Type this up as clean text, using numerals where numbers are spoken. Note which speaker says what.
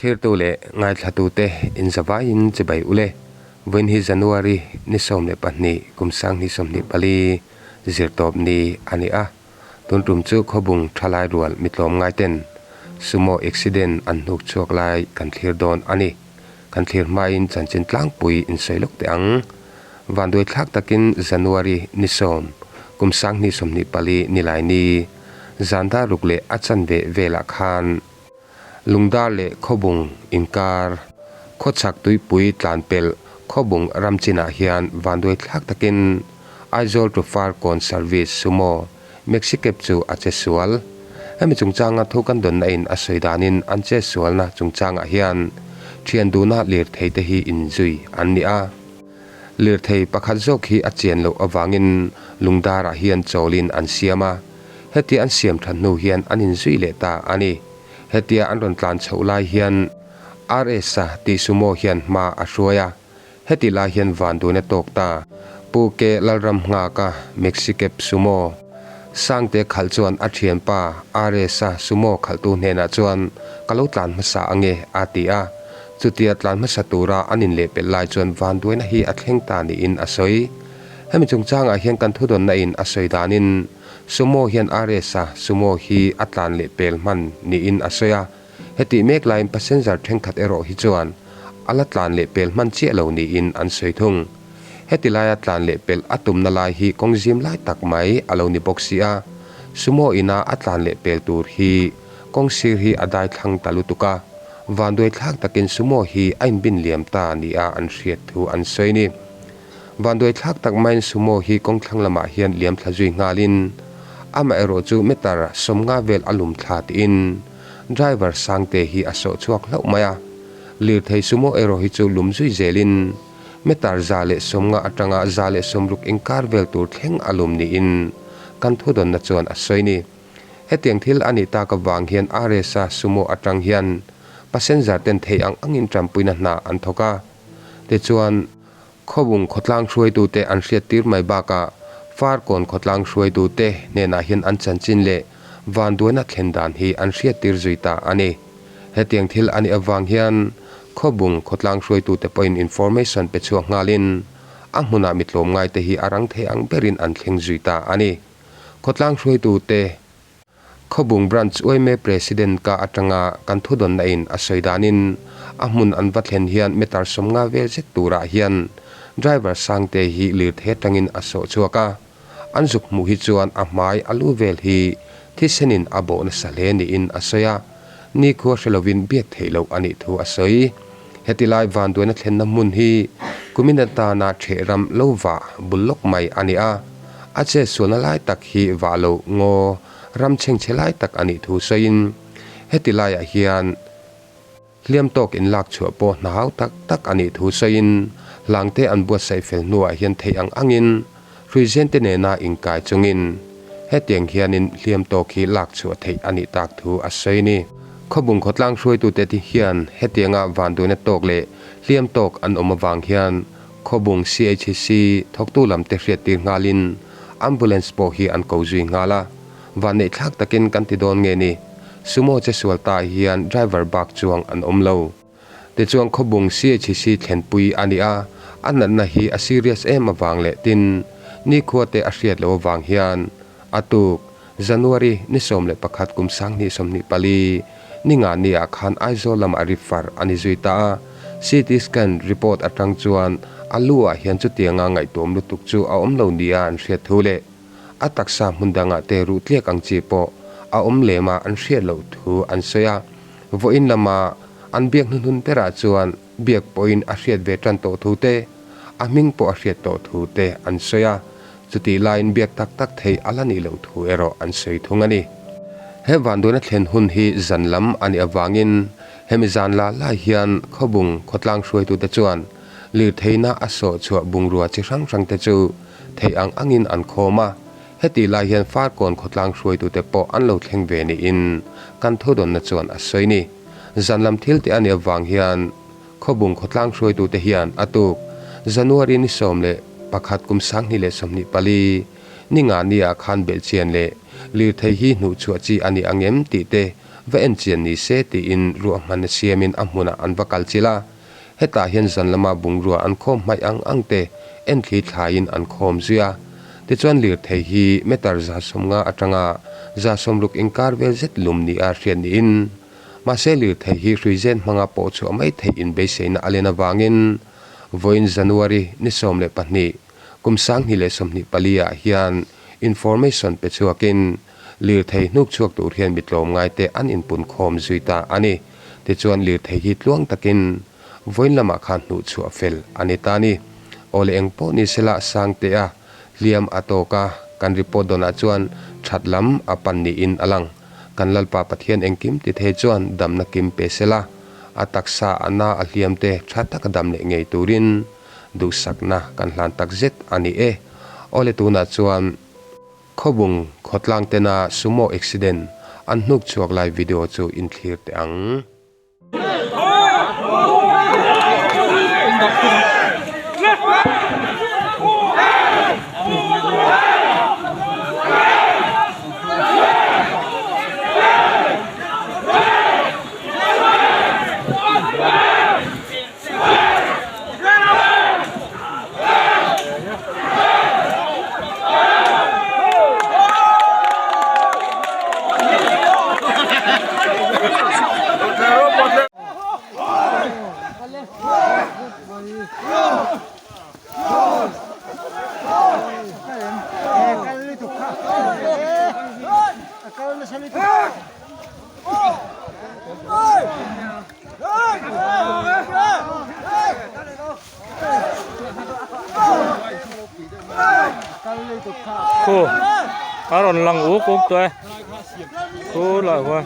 Speaker 1: Thlirtu leh ngaithlatute inzavaiin chibai ule. Vawiin hi January ni 12 kum 2024 zirtawp ni a ni a. Tun tum chu khawbung thalai rual mitlawm ngaiten sumo accident an hnuk chhuak lai kan thlir dawn a ni. Kan thlir hmain chanchin tlangpui insawi lawk teh ang. Vanduai thlak takin January ni 10 kum 2024 nilai ni zan dar ruk leh a chanve velah khan Lungdar leh Khawbung inkar khawchhak tuipui tlan pelh Khawbung ram chinah hian vanduai thlak takin Aizawl to Farkawn Service Sumo Maxi Cab chu a che sual. Hemi chungchanga thu kan dawnna in a sawi danin an che sualna chungchangah hian thian duhna lirthei te hi inzui an ni a. Lirthei pakhat zawk hi a chian loh avangin Lungdarah hian chawlin an siam a. Hetia an siam that hnu hian an inzui leh ta a ni. Hetia an rawn tlan chhoh lai hian RS-a tih sumo hian hma a hruai a, heti lai hian van dun a tawk ta. Pu K Lalramnghaka Maxicab sumo Sangte khalh chuan a thianpa RS-a sumo khalhtu hnenah chuan ka lo tlan hmasa ange a ti a. Chutia tlan hmasa tura an inlehpelh lai chuan van duaina hi a thleng ta niin a sawi. Hemi chungchangah hian kan thudawnna in a sawi danin Sumo hian RS-a Sumo hi a tlan leh pel hman niin a sawi a, hetih mek laiin passenger thenkhat erawh hi chuan a la tlan leh pel hman chiah lo niin an sawi thung. Heti laia tlan leh pelh a tumna lai hi kawng zim lai tak mai a lo ni bawk si a, Sumo ina a tlan leh pel tur hi kawng sir hi a dai thlang ta lutuk a, vanduai thlak takin Sumo hi a inbin liam ta nia an hriat thu an sawi ni. Vanduai thlak tak maiin Sumo hi kawng thlang lamah hian liam thla zui nghalin amaherawh chu meter 50 vel a lum thla tiin driver Sangte hi a sawh chhuak hlauh mai a. Lirthei Sumo erawh hi chu lum zui zelin meter 150 atanga 160 inkar vel tur thleng a lum niin kan thudawnna chuan a sawi ni. Hetiang thil a nih tak avang hian RS-a Sumo atang hian passenger ten thei ang angin tanpuina hna an thawk a. Tichuan. Khawbung khawtlang hruaitute an hriattir mai bakah Farkawn khawtlang hruaitute hnenah hian an chanchin leh vanduaina thlen dan hi an hriattir zui ta a ni. Hetiang thil a nih avang hian Khawbung khawtlang hruaitute pawhin information pe chhuak nghalin a hmunah mi tlawmngaite hi a rang thei ang berin an thleng zui ta a ni. Khawtlang hruaitute. Khawbung Branch uaime President ka atanga kan thudawnna in a sawi danin a hmun an va thlen hian meter 50 vel zet turah hian driver Sangte hi lirthei atangin a sawh chhuak a, an zuk hmuh hi chuan a hmai a lu vel hi thisenin a bawh nasa hle niin a sawi a, nikhua hre lovin biak theih loh a nih thu a sawi. Heti lai vanduaina thlenna hmun hi kumin atana ṭheh ram lo vah bul lawk mai a ni a, a chetsualna lai tak hi vah lo ngaw ram chhengchhe lai tak a nih thu sawiin heti laiah hian hliam tawk inlak chhuah pawh hna hau tak tak a nih thu sawiin hlangte an buatsaih fel hnuah hian theih ang angin hruizente nena inkai chungin hetiang hianin hliam tawk hi lak chhuah theih a nih tak thu a sawi ni. Khawbung khawtlang hruaitute ti hian hetianga vanduaina tawk leh hliam tawk an awm avang hian Khawbung CHC thawktu lamte hriattir nghalin ambulance pawh hi an ko zui nghal a, vanneih thlak takin kan ti dawn nge ni? Sumo che sual ta hian driver bak chuang an awm lo. Tichuan Khawbung CHC thlenpui a ni a, a natna hi a serious em avang leh tin nikhua te a hriat loh avang hian a tuk January ni 11 kum 2024 ni nga ni ah khan Aizawl lamah refer a ni zui ta a, CT scan report atang chuan a lu ah hian chutianga ngaihtuam lutuk chu a awm lo nia an hriat thu leh a taksa hmun dangah te ruh tliak ang chi pawh a awm lem a an hriat loh thu an sawi a. Vawiin lama an biak hnuhnun berah chuan biak pawhin a hriat ve tan tawh thu te, a hming pawh a hriat tawh thu te an sawi a, chutih laiin biak tak tak theih a la nih loh thu erawh an sawi thung a ni. He vanduaina thlen hun hi zan lam a nih avangin hemi zan la lai hian Khawbung khawtlang hruaitute chuan lirtheihna a sawh chhuah bungrua chi hrang hrangte chu theih ang angin an khawm a, Hetih lai hian Farkawn khawtlang hruaitute pawh an lo thleng ve niin kan thudawnna chuan a sawi ni. Zan lam thil tih a nih avang hian Khawbung khawtlang hruaitute hian a tuk January ni 11 kum 2024 ni nga ni ah khan belhchian leh lirthei hi hnuhchhuah chi a ni ang em tih te. va en chian ni se tiin ruahmanna siamin a hmunah an va kal chilh a. Hetah hian zan lama bungrua an khawm hmaih ang ang te enthli thlaiin an khawm zui a. Tichuan lirthei hi meter 150 atanga 160 inkar vel zet lum nia hriat niin mahse lirthei hi hruizen hmanga pawh chhuah mai theih inbeiseina a len avangin vawiin January ni 12 kum 2024 ah hian information pe chhuakin lirthei hnuk chhuak tur hian mi tlawmngai te an inpun khawm zui ta a ni. Tichuan lirthei hi tluang takin vawiin lamah khan hnuh chhuah fel a ni ta a ni. Aw leh eng pawh ni sela Sangtea hliam a tawk a, kan report dawnah chuan that lam a pan niin a lang. Kan Lalpa Pathian engkim ti thei chuan damna kim pe sela, a taksa a na a hliam te tha taka dam leh ngei turin duhsakna kan hlan tak zet a ni e. Aw le tunah chuan. Khawbung khawtlang tena sumo accident an hnuk chhuak lai video chu in thlir teh ang.
Speaker 2: Khu a rawn lang uk uk tawh e khu lah khuan.